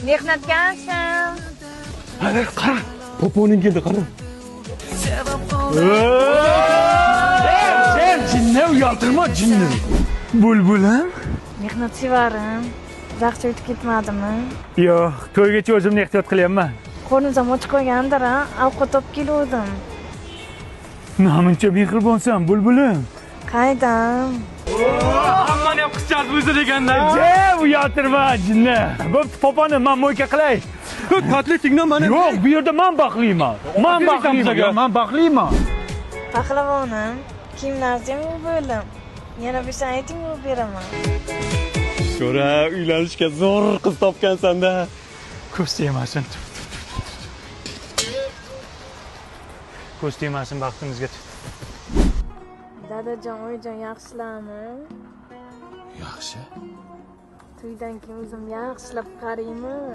Mehnatkansan. Ana qara, poponing keldi, qara. Sen jinni uyaltirma jinni. Bulbulim. Mehnatsevarim. Uzoqcha o'tib ketmadimi? Yo'q, to'ygacha o'zimni ehtiyot qilyapman. Qo'rnim och qolgandir, a? Ovqat olib keluvdim. Namuncha mehribonsan, bulbulim. Qaydam? Hammani ham qizchasi o'zi deganda. Je, uyaltirma jinni. Bo'pti, poponi men mo'yka qilay. Kotletingdan mana. Yo'q, bu yerda men baxtliman. Men baxtliman. Men baxtliman. Pahlavоnim, kiyimlaringizni ham yuvib bo'ldim. Yana bo'lsa ayting, yuvib beraman. Ko'ra, uylanishga zo'r qiz topgansan-da. Ko'z tegmasin. Ko'z tegmasin baxtimizga. Dadajon, oyijon yaxshilarmi? Yaxshi. To'ydan keyin o'zim yaxshilab qaraymi?